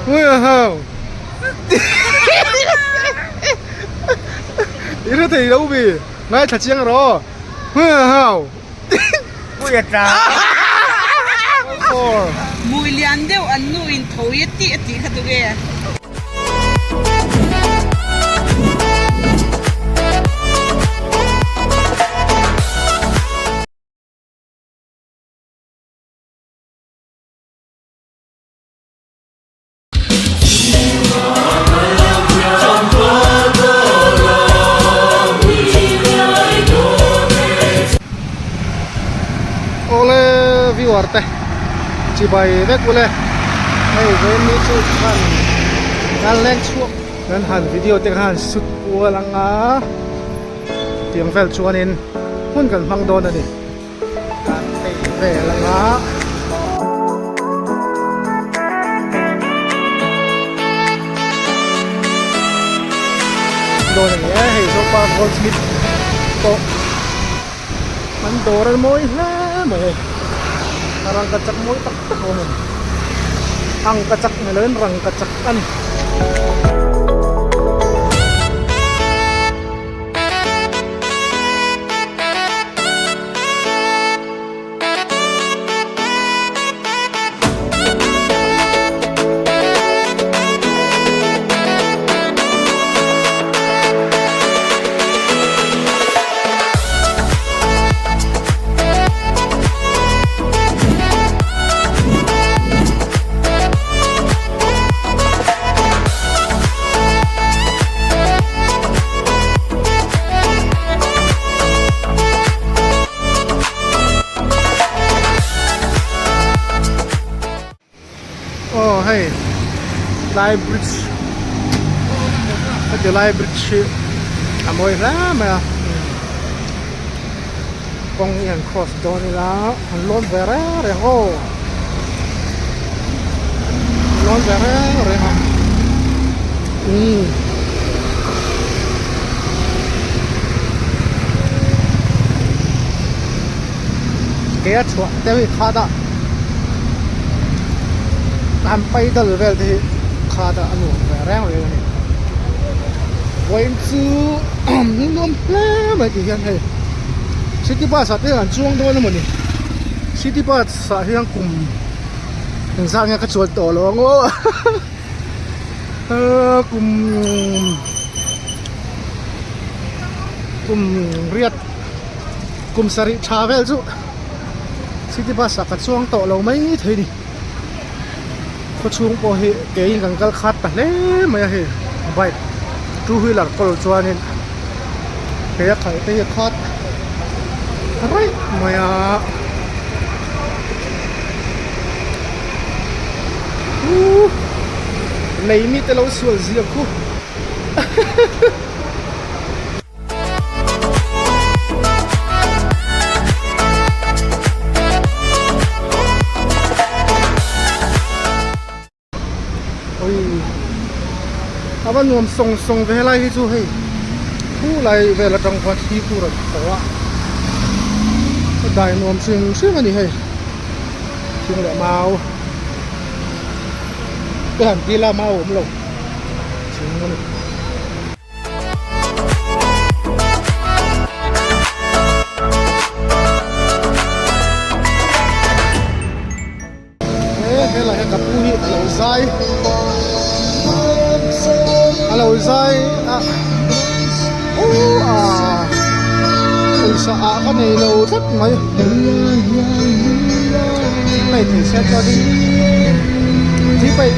I hre thei lo mi ngaithla chiang rawh aw. Puia tla. Mui lian deuh an nu in tho i a tih a tih kha duh e. Awle viewer te chibai vek ule hei vawiin ni chu khan kan leng chhuak kan han video te khan shoot kual anga tiang vel chuanin hmun kan hmang dawn a ni. Kan phei vel anga. Dawn a ni e, hei Zopa Goldsmith pawh an dawr a mawi hle mai hei. A rangkachak mawi tak tak a awm a ni. Angkachak ni loin rangkachak a ni. Aw hei tlai bridge heti lai bridge hi a mawi hle mai a kawng hi han cross dawn ila han lawn ve reng reng aw lawn ve reng reng a umm. Ke a chhuah te hi khat a an paidal vel te hi khat a a nuam ve reng reng a ni vawiin chu nuam hle mai tih hian hei city bus ah te hian an chuang dawn emaw ni city bus ah hian kum engzah nge ka chuan tawh lo ang aw kum kum riat kum sarih tha vel chu city bus ah ka chuang tawh lo mai thei a ni khawchhung pawh hi keiin kan kal khat ta hle mai a hei bike two wheeler kawl chuanin kei a khalh te hi a khat raih mai a. Lei mite lo sual zia khu. Ui a va nuam sawng sawng ve helai hi chu hei thu lai vel atang khuan thli tur a tho a a dai nuam hrim hrim a ni hei thing leh mau te han ti ila mau a awm lo thing a ni. He helai hian ka pu hi a lo zai a lo zai a uh ah pawisa ah ka nei lo tlat mai hei thei se chuanin chi paih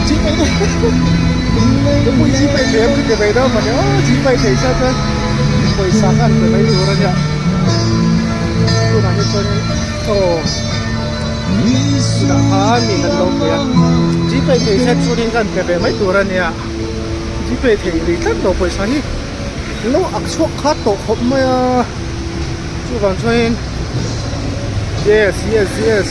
chi paih ka pu hi chi paih thei em ka ti ve deuh mawni aw chi paih thei se chuan pawisa kha an pe mai tur a nia tunah hi chuanin. Aw tunah khan mi kan lo pui a gpay thei se chuanin kan pe ve mai tur a nia gpay thei rih tlat lo pawisa hi lo ak chhuak khat tawh khawp mai a chuvang chuanin yes yes yes.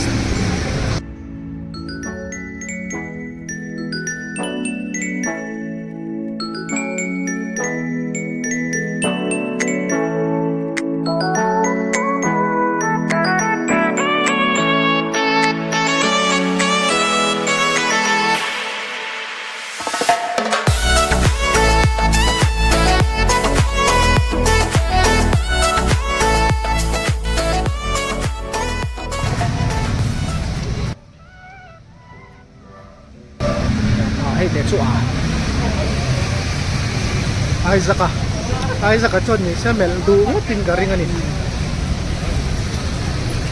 hei te chu a Isaac a Isaac a chuan nise melh duh ngawt in ka ring a ni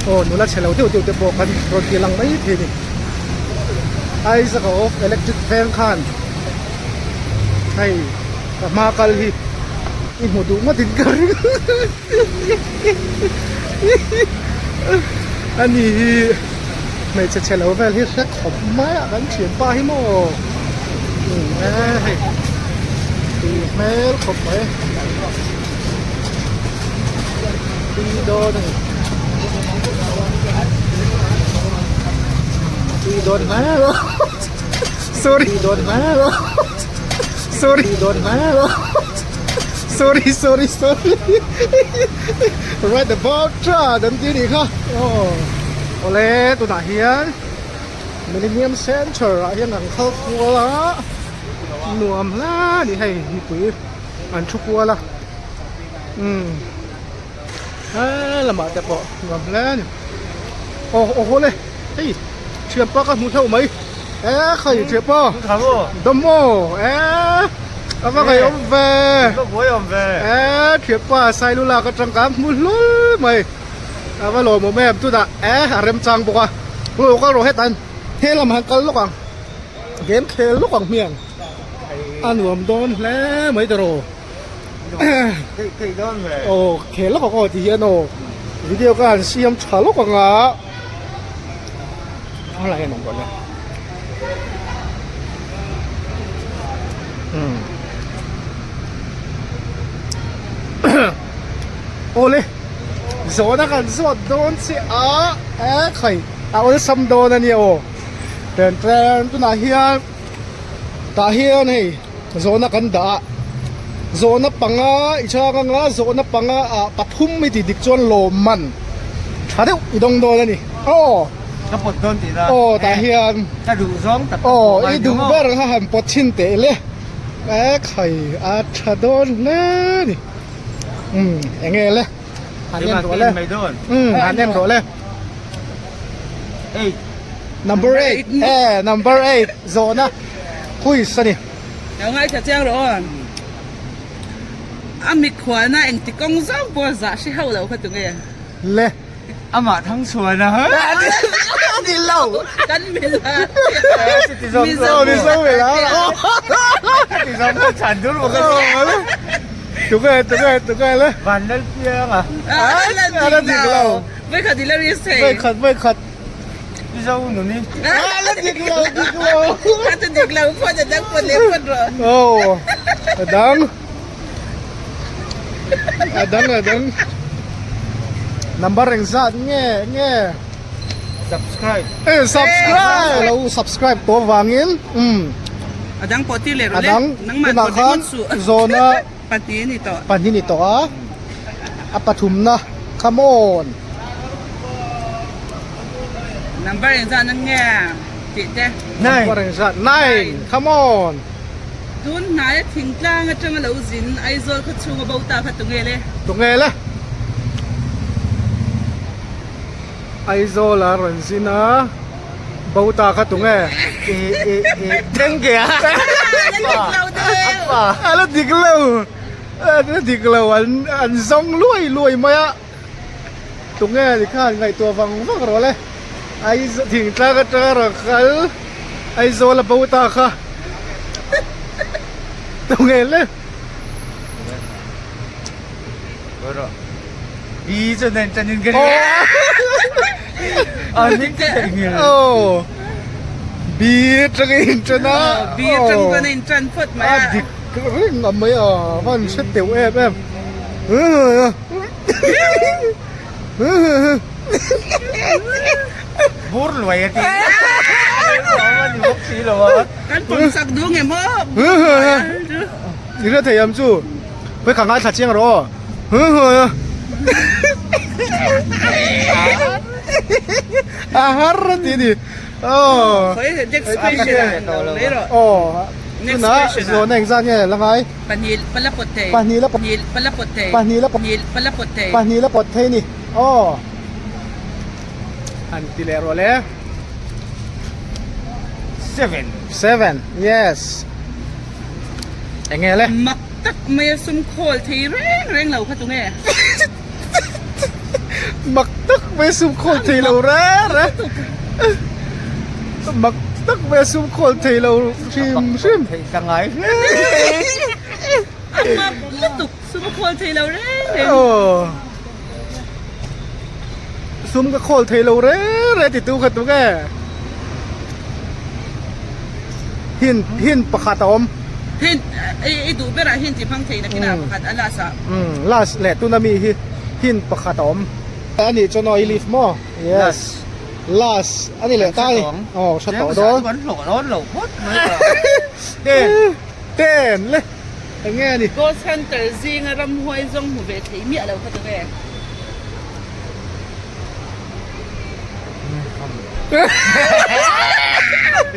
aw nula chhe lo deuh deuh te pawh kan rawn ti lang mai thei a ni Isaac a of electric veng khan hei ka hma kal hi i hmu duh ngawt in ka ring ani hi hmeichhe chhe lo vel hi hre khawp mai a kan thianpa hi maw e hei tui hmel khawp mai tui dawn a ni tui dawn hmel sorry tui dawn hmel sorry tui dawn hmel sorry sorry sorry right about chat an ti a nih kha aw awle tunah hian Millennium Centre ah hian an kal kual a nuam hle a ni hei mipui an thu kual a umm he lamah te pawh nuam hle a ni aw aw awle hei thianpa ka hmu hlauh mai e khai thianpa dawm aw e a va ngaihawm ve e thianpa sailula ka tangka hmu hlul mai. A va lawmawm em tunah e a remchang bawk a lo kal rawh hetan he lam han kal lawk ang game khel lawk ang hmiang a nuam dawn hle mai ta rawh aw khel lawk ang aw ti hian aw video ka han siam tha lawk ang a helai hian awm dawn e umm awle. Zawhna kan zawt dawn che a e khai a awlsam dawn a nia aw ten ten tunah hian tah hian hei zawhna kan dah a zawhna panga i chhang anga zawhna panga ah pathum i tih dik chuan lawmman tha deuh i dawng dawn a ni aw ka pawt dawn tih na aw tah hian ka duh zawng tak aw i duh ber kha han pawt chhin teh le e khai a tha dawn hle a ni. Um enge le han en rawh le um han en rawh le number 8 eh number 8 zawhna quiz a ni lo ngaithla chiang rawh aw a mikhualna engti kawng zawng pawh zah hre hauh lo kha tunge le Amah thang chhuan a. Ni lo. Kan mil a. Mizo mizo mil a. Ti zawng ka chhan dur bawk a. Tunge tunge tunge le. Van lal piang a. A la dik lo. Voi khat i la ri sei. Voi khat voi khat. Mizo nuni. A la dik lo dik lo. A ta dik lo phawt a dang phawt leh phawt rawh. Oh. A dang. A dang a dang number eng zat nge nge subscribe e subscribe lo subscribe tawh vangin um a dang pawh tir leh rawh a dang tunah khan zawna pahnih ni tawh pahnih ni tawh a a pathumna come on number eng zat nge tih te number eng zat 9 come on Tun hnaia thingtlang atanga lo zin Aizawl khaw chhunga bo ta kha tunge le? Tunge le? Aizawl a rawn zin a bo ta kha tunge? E e e tengge a A la dik lo a la dik lo an an zawng luai luai mai a tunge ni khan ngaihtuah vang vang rawh le Aizawl thingtlang atanga rawn kal Aizawl a bo ta kha tunge le Bi chu nen chanin ka a ning ka thei ngil oh bi tangin chana Bi atang chuan a in tan phawt mai a dik reng a mai a van hre teuh em em Bur luai a ti. A ni bawk si lo a. Kan pawm sak duh nge maw? I hre thei am chu. Hei ka ngaithla chiang rawh aw. A har a ti ni. Aw. Next question. Aw. Tunah zawhna engzat nge la ngai? Pahnih pala pawt thei. Pahnih la pahnih pala pawt thei. Pahnih la pahnih pala pawt thei. Pahnih la pawt thei ni. Aw. Han ti leh rawh le. 6. 7. 7 yes enge le Mak tak mai a sum khawl thei reng reng lo kha tunge? Mak tak mai a sum khawl thei lo reng reng Mak tak mai a sum khawl thei lo hrim hrim Thei ta ngai hle. A mak lutuk sum a khawl thei lo reng reng. Aw Sum ka khawl thei lo reng reng ti tu kha tunge? Hin hin pakhat a awm. Hin i duh berah hin ti hmang thei nakinah pakhat a last ah. Umm last leh tuna mi hi hin pakhat a awm. A nih chuan aw i leave maw? Yes. Last a ni leh ta a ni. Aw hre tawh dawn. Kan hlawh dawn lo phawt mai a. Ten ten le eng nge a ni? Ghost hunter zinga ramhuai zawng hmu ve thei miah lo kha tu nge?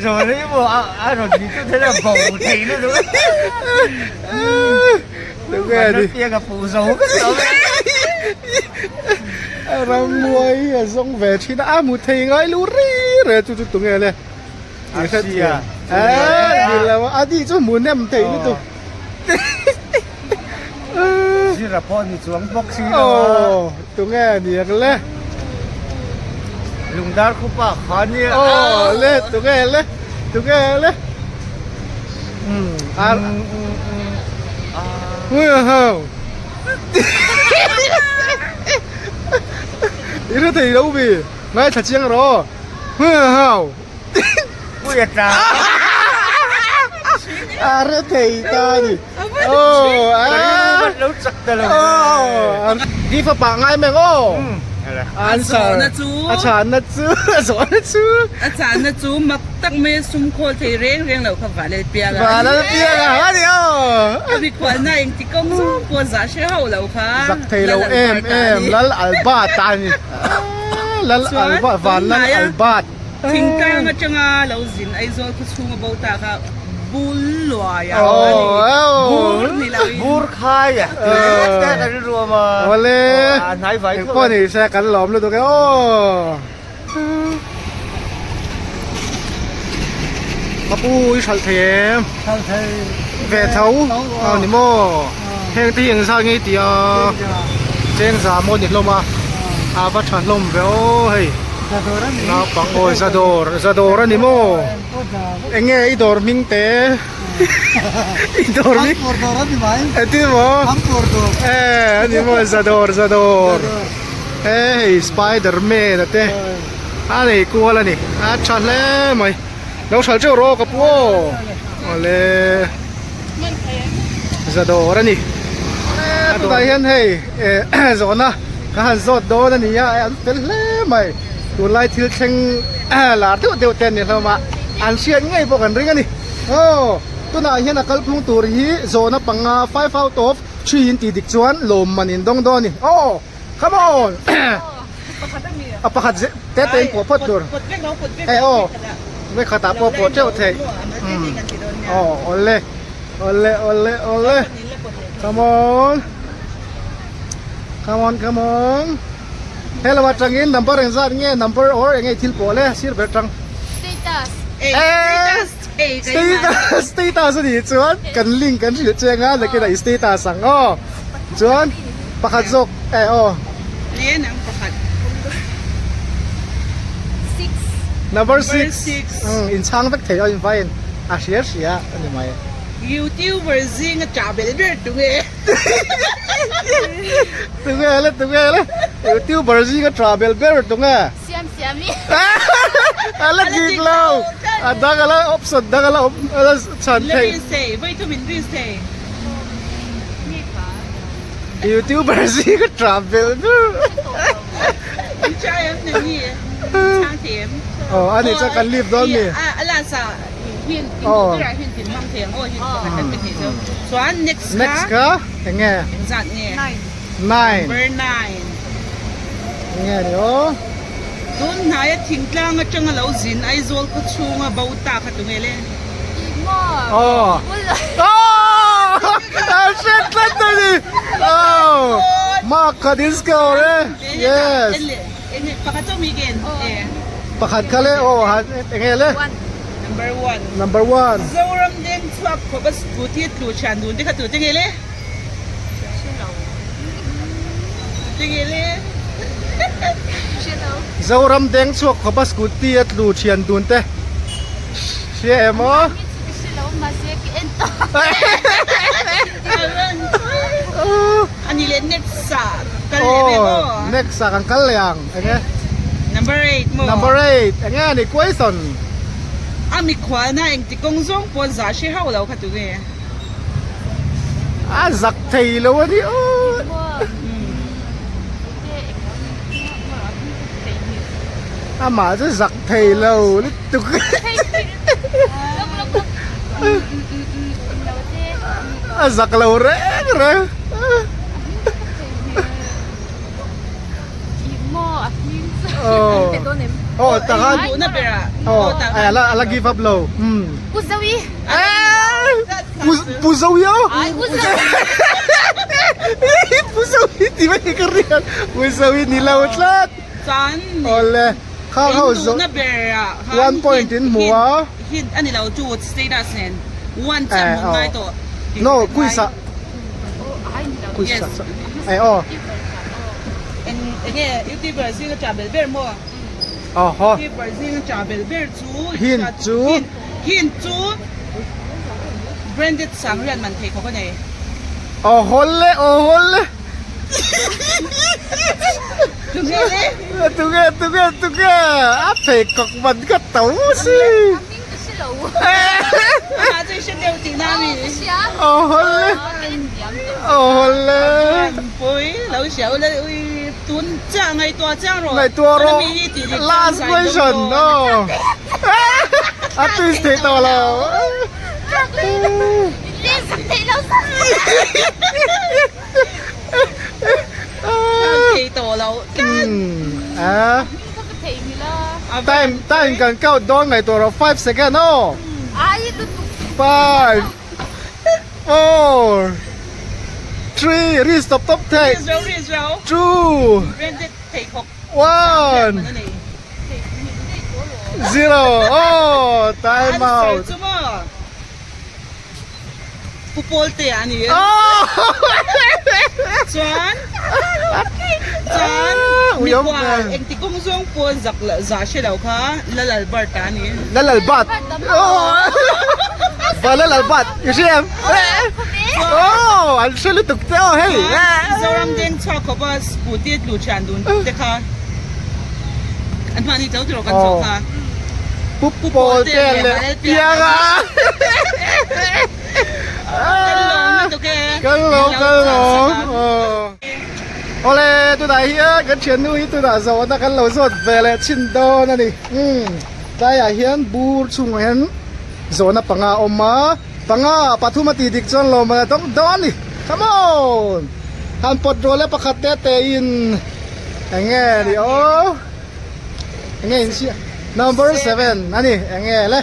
Rồi đấy bộ à rồi thì tôi thấy là bầu thấy nó đúng. Đúng rồi đi. Nó gặp phụ dấu cái đó. Rammuai a zawng ve thin a, a mu thei ngai lo ri re chu chu tunge le. Asia. Eh, ni lo a di chu mu nem thei lutuk. Zira pawh ni chuang bawk si lo a. Aw, tunge ni ang le. Lungdar khupa kha nia. Aw, le tunge le, tunge le. Um, ar. Wow. I hre thei lo mi, ngaithla chiang rawh. Wow. Puia ta. A hre thei ta ni. Aw, a. Lo chak ta lo. Aw, di fa pah ngai meng aw. Answer. A chahna chu. A chahna chu. A zawhna chu. A chahna chu mak tak mai a sum khawl thei reng reng lo kha Valel Pianga. Valel Pianga a ni aw. A mikhualna engti kawng zawng pawh zah hre hauh lo kha. Zak thei lo em em Lal Albert a ni. Lal Albert, Van Lal Albert. Thingtlang atanga lo zin Aizawl khaw chhunga bo ta kha bul luai a ni. Bur ni lo in. Bur khai a te kan rilru a. Awle. A hnai vai Eng pawh ni se kan lawm lutuk e aw. Ka pu i hralh thei em? Hralh thei. Ve tho a ni maw? Heng te hi eng zat nge i tih a? Cheng za maw ni hlawm a? A va tha hlawm ve aw hei. Naupang aw za dawr za dawr a ni maw? Eng nge i dawr hming te? I dawr hming? Engtin maw? E a ni maw za dawr za dawr. He hei spider man a te a nei kual a ni a tha hle mai lo hralh teuh rawh ka pu aw awle za dawr a ni tunah hian hei eh zawhna ka han zawt dawn a ni a an fel hle mai tunlai thil thleng lar deuh deuh te an ni hlawm a an hriat ngei bawk an ring a ni aw tunah hian a kalphung tur hi zawhna panga five out of three in tih dik chuan lawmman in dawng dawn a ni aw. Come on! A pakhat te te in pawh phawt tur. E aw, vek khatah pawh pawh teuh theih. Aw, awle, awle, awle, awle. Come on! Come on, come on! Hello atangin number engzat nge number or enge thil pawh le sir ber tang. Status. Eh! Status, status a nih chuan kan link kan hrilh che anga nakinah i status ang aw. Chuan pakhat zawk eh aw. Nen ang pakhat. 6. Number 6. Um in chhang vek thei aw in vai in a hria hria a ni mai. Youtuber zinga chah bel ber tu nge. Tu nge le tu nge le Youtuber zinga chah bel ber tu nge. Siam siam i. A la dik lo. A dang a la option dang a la awm a la chhan theih. La rin sei vawi thum in rin sei. Youtuber zinga chah bel ber. In try em ni ni. Chang thei em. Aw a nih chuan kan leave dawn mi. A la sa hin in duh berah hin tin hmang thei ang aw hin pakhat kan pe thei chu. Chuan next kha. Next kha enge? Engzat nge? 9. Number 9. Enge ni aw? Tun hnaia thingtlang atanga lo zin Aizawl khaw chhunga bo ta kha tunge le? Aw. Aw! A hre tlat a ni! Aw! Mark kha disco e! Yes! Pakhat chauh mi ken? Pakhat kha le aw enge le? 1. Number 1. Number 1. Zoram deng chhuak khawp a scooty tlu thian dun te kha tu te nge le? Tu te nge le? Zoram deng chhuak khawp a scooty a tlu thian dun te hria em aw? Ani le next ah kal leh ve maw? Next ah kan kal leh ang enge? Number 8 maw? Number 8 enge ani question? A mikhualna engti kawng zawng pawh zah hre hauh lo kha tu nge? A zak thei lo a ni aw. Amah chu zak thei lo lutuk. A zak lo reng reng. Aw takhan aw ala ala give up lo. Pu Zoe. Pu Zoe aw. Pu Zoe ti mai ka riat. Pu Zoe ni lo tlat. Chuan Awle kha ho zo one point in hmu a. Hint ani lo chu status nen one chiah hmu ngai tawh. No kuisa kuisa eh aw. Eng enge youtuber zinga cha bel ber maw? Aw Youtuber zinga cha bel ber chu hint chu hint chu branded sangrian man thei khawp a nei. Aw hawle aw hawle. Tunge tunge tunge a pheikhawk man kha to si. Awle awle ngaihtuah rawh last question aw a twist thei tawh lo. Time time kan count dawn ngaihtuah rawh 5 second aw. 5 4 3 ri stop tawp thei 2 1 0 oh time out. Pu Pawlte a ni. Chuan chuan mipa engti kawng zawng pawn zak lah zah hre lo kha Lal Albert a ni. Lal Albert Va Lal Albert i hre em? Aw an hre lutuk che aw hei. Zoram deng chhuak khawp a scooty a tlu thian dun te kha an mahni to tiraw kan chho kha. Pu Pawlte leh Pianga. Kan lawm lutuk e. Kan lawm kan lawm. Awle tunah hian kan thiannu hi tunah zawhna kan lo zawt ve leh chhin dawn a ni. Umm tlaiah hian bur chungah hian zawhna panga a awm a, panga pathum a tih dik chuan lawm a dawng dawn a ni. Come on! Han pawt rual e pakhat te te in eng nge ni aw. Enge in sia number 7 ani enge le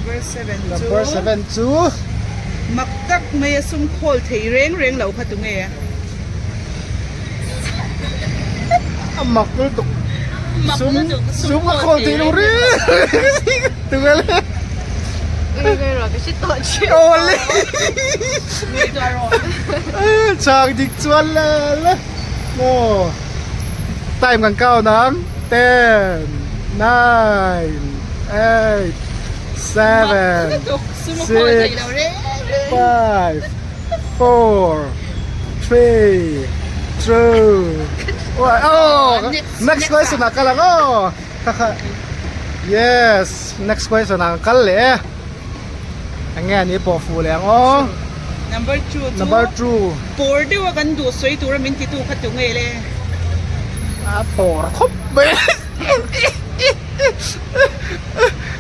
Number 7 chu number 7 chu mak tak mai a sum khawl thei reng reng lo kha tunge a mak lutuk sum sum a khawl thei lo reng tunge le awle chang dik chuan le le maw Time kan count ang 10, 9, 8, 7, 6, 5, 4, 3, 2, 1. Oh! Next question ah kal ang aw. Kaka Yes, next question ah kal leh e. Enge ani pawh fuh leh ang aw. Number 2 chu Number 2. Pawr deuh a kan duh sawi tura min ti tu kha tu nge le. A pawr khawp mai.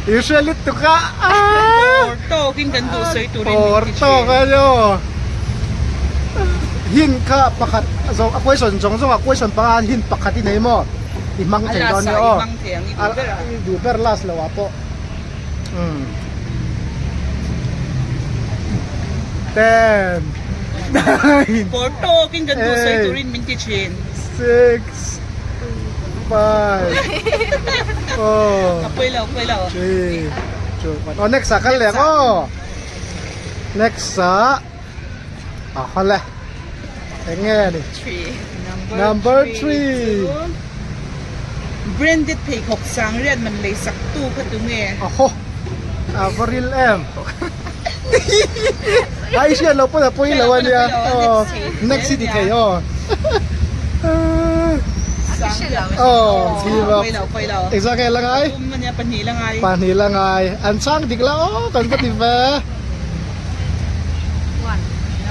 I hre lutuk a. Pawr tawkin kan duh sawi turin min ti thin. Pawr tawk a ni aw. Hint kha pakhat zawng a question zawng zawng a question panga hint pakhat i nei maw? I hmang thei dawn ni aw. A last ah i hmang thei ang i duh ber a. I duh ber last lo ah pawh. 10 9 Pawr tawkin kan duh sawi turin min ti thin. 6 5 4 Ka pawi lo, pawi lo. 3 2 2 1. Aw next ah kal leh ang aw. Next ah a haw le. Eng nge ni? 3. Number 3. Branded pheikhawk sang riat man lei sak tu kha tu nge? A haw. A va ril em. Ai hriat lo pawn a pawi lo a nia. Aw next hi ti thei aw. Aw engzah nge la ngai? Pahnih la ngai. An chhang dik la aw kan va ti ve.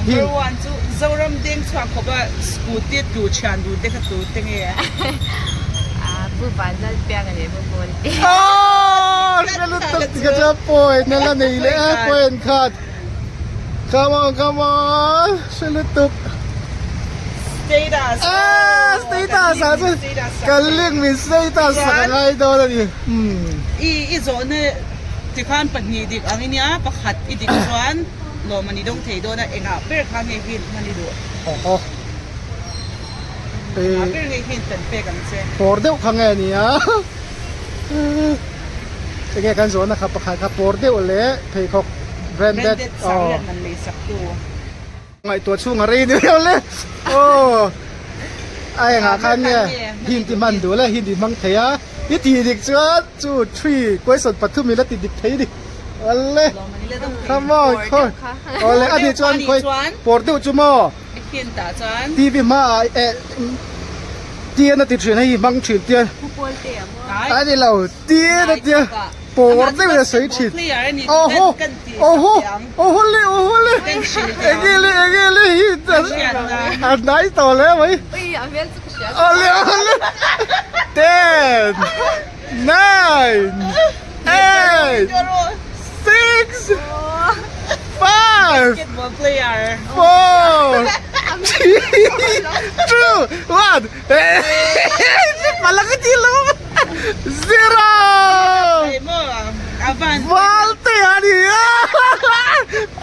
Number one chu Zoram deng chhuak khawp a scooty a tlu thian dun te kha tu te nge? Pu Vanlalpianga leh Pu Pawlte. Aww hre lutuk ti kha chuan point a la nei leh a point khat come on come on hre lutuk. Status. Ah status ah chuan kan link min status sak a ngai dawn a ni. I i zawhna tikhan pahnih dik ang i nia pakhat i dik chuan lawm a ni dawng thei dawn a engah ber kha nge hint hman i duh? Awhaw. Engah ber nge hint kan pek ang che? Pawr deuh kha nge nia? Enge kan zawhna kha pakhat kha pawr deuh leh pheikhawk branded. Branded sang lian man lei sak tu. Ngaihtuah chhung a rei ni viau le. Aw. A engah khan nge hint i hman duh le hint i hmang thei a. I tih dik chuan chu three question pathum i la ti dik thei ni. Awle. Come on khawi. Awle a nih chuan khawi pawr deuh chu maw. TV hmaah eh tian a ti thin hei hmang thin tian. A ni lo tian a tia. Pawr deuh in a sawi thin. Awhaw awhaw awhaw le awhaw le enge le enge le hi a hnai tawh hle mai. Awle awle ten nine eight six five four three two one Palak a ti lo zero Valte a ni a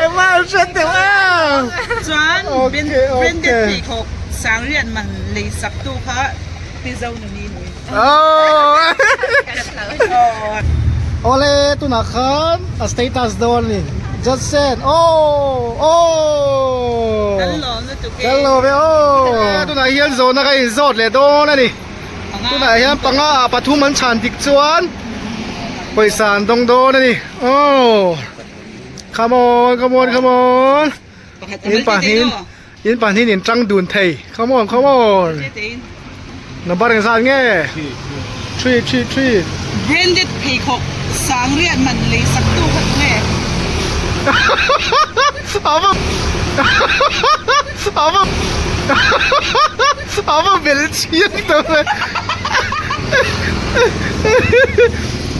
engmah an hriat teuh em Chuan branded pheikhawk sangriat man lei sak tu kha Pi Zonuni ni. Awle tunah khan a status dawn a ni just send aw aw Kan lawm lutuk e. Kan lawm e aw. Tunah hian zawhna ka inzawt leh dawn a ni. Tunah hian panga ah pathum an chhan dik chuan pawisa an dawng dawn a ni. Aw come on come on come on in pahnih in pahnih in tang dun thei come on come on number engzat nge three three three Branded pheikhawk sang riat man lei sak tu kha tu nge. Ava Ava Ava bel chiang tawh le.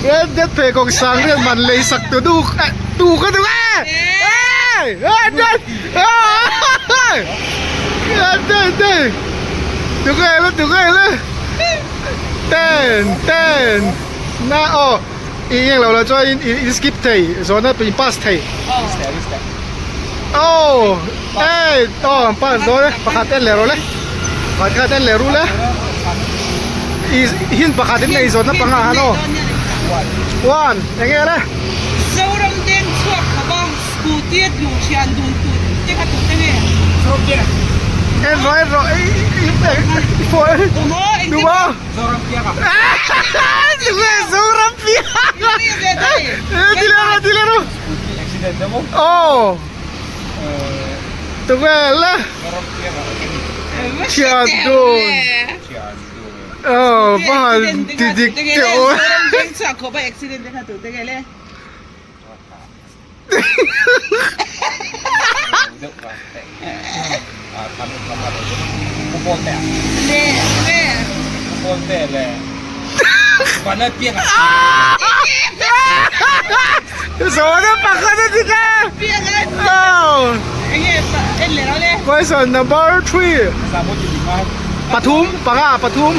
Branded pheikhawk sang riat man lei sak tu du tu kha tu nge. Tu nge le tu nge le. Ten ten na aw i eng lo la chuan in in skip thei zawhna in pass thei aw ei aw an pass dawn e pakhat en leh rawh le pakhat khat en leh ru le i hin pakhat in nei zawhna panga han aw one eng nge le Zoram deng chhuak khawp a scooty a tlu thian dun tut te kha tute nge en rawh en rawh i i phone duh a. Zoram pianga. Zoram pianga. Dilero dilero. Accident na mo? Oh. Tungel. Zoram pianga. Thian dun. Thian dun. Oh, bahan tidik te o. Zoram deng chhuak khawp a accident te kha tu te nge le. Zawhna pakhat a dik a! Question number 3 Pathum panga pathum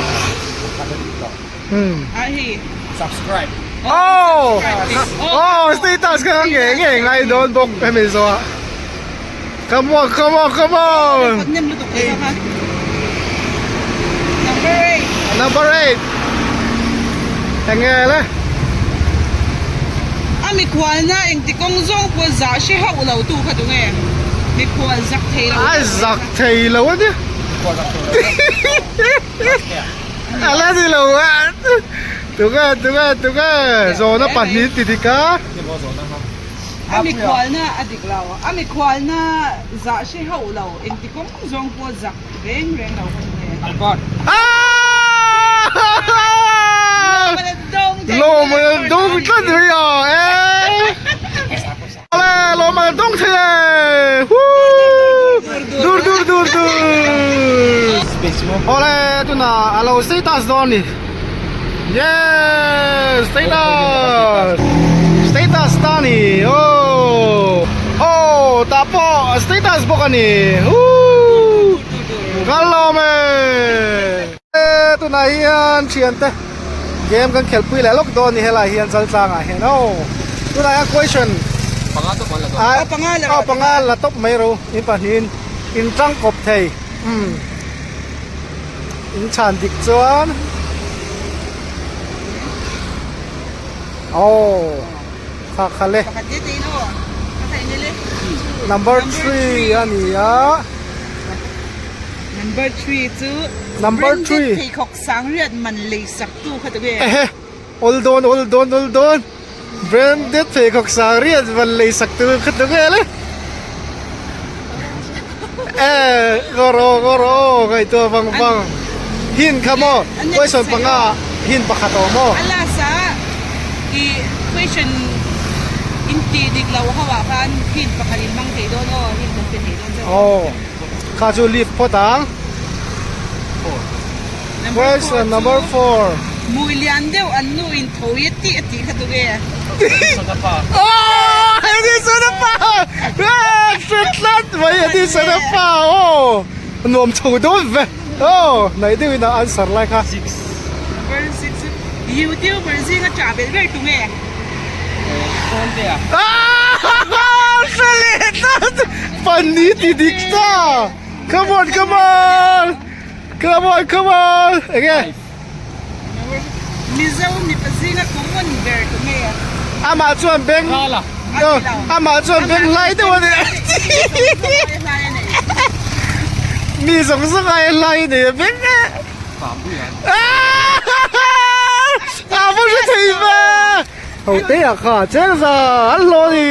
Subscribe. Oh! Oh, status ka nge nge ngai dawn bawk hemi zawh ah. Come on, come on, come on. Number 8. Eng nge le? A mikhualna engti kawng zawng pawh zah hre hauh lo tu kha tunge? Mikhual zak thei lo. A zak thei lo a nia. A la ni lo a. Tunge tunge tunge zawhna pahnih ti dik a. A mikhualna a dik lo. A mikhualna zah hre hauh lo engti kawng zawng pawh zak reng reng lo kha tunge? Albert. Lawm an dawng tlat mai a e. Ale lawm an dawng thei e. Huu. Dur dur dur dur. Ole tuna alo status dawn ni. Yes, status. Status ta ni. Oh. Oh, ta pawh status bawk a ni. Huu. Kan lawm e. E tunah hian thiante game kan khelhpui leh lawk dawn a ni helai hian chaltlangah hian aw tunah hian question panga tawp an la dawn a panga la aw panga la tawp mai ro in pahnihin in tangkawp thei umm in chhan dik chuan aw kha kha le number 3 a ni a. Number 3 chu Number 3 Pheikhawk sangriat man lei sak tu kha tu nge? Ehe awl dawn awl dawn awl dawn Branded pheikhawk sangriat man lei sak tu kha tu nge le? Eh ngaw rawh ngaw rawh aw ngaihtuah vang vang Hin kha maw question panga hin pakhat awm aw. A last ah i question in tih dik loh ho ah khan hin pakhat in hmang thei dawn aw hin kan pe thei dawn che aw. Kha chu leave phawt ang. Question number 4. Mui lian deuh an nu in tho i a tih a tih kha tu nge? Oh, Edison a pa! Eh, hre tlat mai Edison a pa aw. Nuam chho dawn ve. Oh, naih deuh in a answer lai kha. Number 6. YouTuber zinga ṭah belh ber tu nge? Funny ti dik ta come on come on come on come on enge Mizo mipa zinga common ber tu nge amah chuan beng amah chuan beng hlai deuh ani mi zawng zawng ai hlai nei a beng e A va hre thei ve! Ho te ah kha cheng za an hlawh ni.